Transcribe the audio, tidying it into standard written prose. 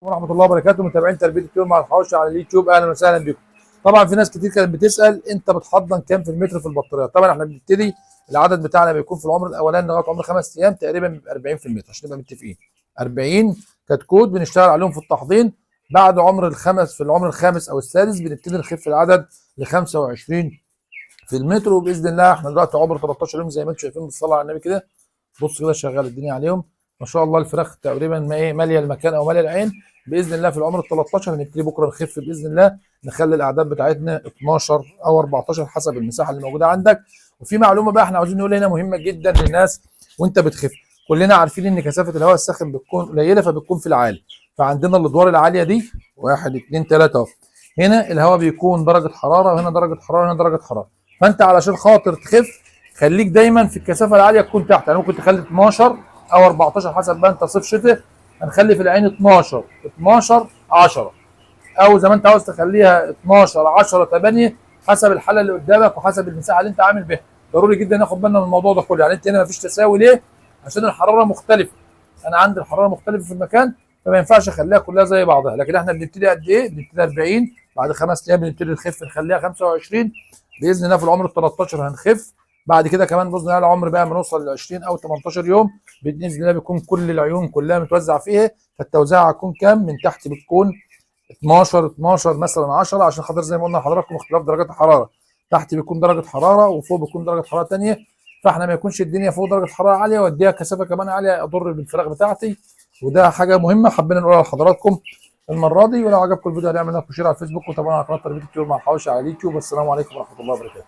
ورحمة الله وبركاته. متابعين تربيه الطيور مع الحواوشي على اليوتيوب، اهلا وسهلا بكم. طبعا في ناس كتير كانت بتسال انت بتحضن كام في المتر في البطارية. طبعا احنا بنبتدي العدد بتاعنا بيكون في العمر الاولاني لغاية عمر 5 ايام تقريبا بيبقى 40 في المتر، عشان نبقى متفقين. 40 كتكوت بنشتغل عليهم في التحضين. بعد عمر الخمس، في العمر الخامس او السادس، بنبتدي نخف العدد ل 25 في المتر. وباذن الله احنا دلوقتي عمر 13 يوم زي ما انتم شايفين، بالصلاة على النبي كده. بص كده شغال الدنيا عليهم ما شاء الله. الفراخ تقريبا ما ايه ماليه المكان او ماليه العين. باذن الله في العمر ال 13 هنبتدي بكره نخف باذن الله، نخلي الاعداد بتاعتنا 12 او 14 حسب المساحة اللي موجودة عندك. وفي معلومة بقى احنا عاوزين نقول هنا مهمة جدا للناس وانت بتخف. كلنا عارفين ان كثافة الهواء الساخن بتكون قليله، فبتكون في العالي. فعندنا الادوار العالية دي 1 2 3 اهو، هنا الهواء بيكون درجه حرارة، وهنا درجه حرارة، وهنا درجه حرارة. فانت علشان خاطر تخف خليك دايما في الكثافة العالية تكون تحت. يعني ممكن تخلي 12 او 14 حسب ما انت صيف شتاء. هنخلي في العين 12 12 10، او زي ما انت عاوز تخليها 12 10 8 حسب الحالة اللي قدامك وحسب المساحة اللي انت عامل بيها. ضروري جدا ناخد بالنا من الموضوع ده كله. يعني انت هنا مفيش تساوي، ليه؟ عشان الحرارة مختلفة. انا عندي الحرارة مختلفة في المكان، فما ينفعش اخليها كلها زي بعضها. لكن احنا بنبتدي قد ايه؟ بنبتدي 40، بعد 5 ايام بنبتدي نخف نخليها 25. باذن الله في العمر ال 13 هنخف. بعد كده كمان باذن الله العمر بقى ما نوصل ل 20 او 18 يوم باذن الله بيكون كل العيون كلها متوزع فيها. فالتوزيع هتكون كام؟ من تحت بتكون 12 12 مثلا 10، عشان خاطر زي ما قلنا لحضراتكم اختلاف درجات الحرارة. تحت بيكون درجه حرارة وفوق بيكون درجه حرارة ثانية، فاحنا ما يكونش الدنيا فوق درجه حرارة عالية واديها كثافة كمان عالية اضر بالفراخ بتاعتي. وده حاجة مهمة حبينا نقولها لحضراتكم المرة دي. ولو عجبكم الفيديو هنعمل like و share على الفيسبوك، وطبعا على قناة تربيه الطيور مع الحواوشي على اليوتيوب. والسلام عليكم ورحمة الله وبركاته.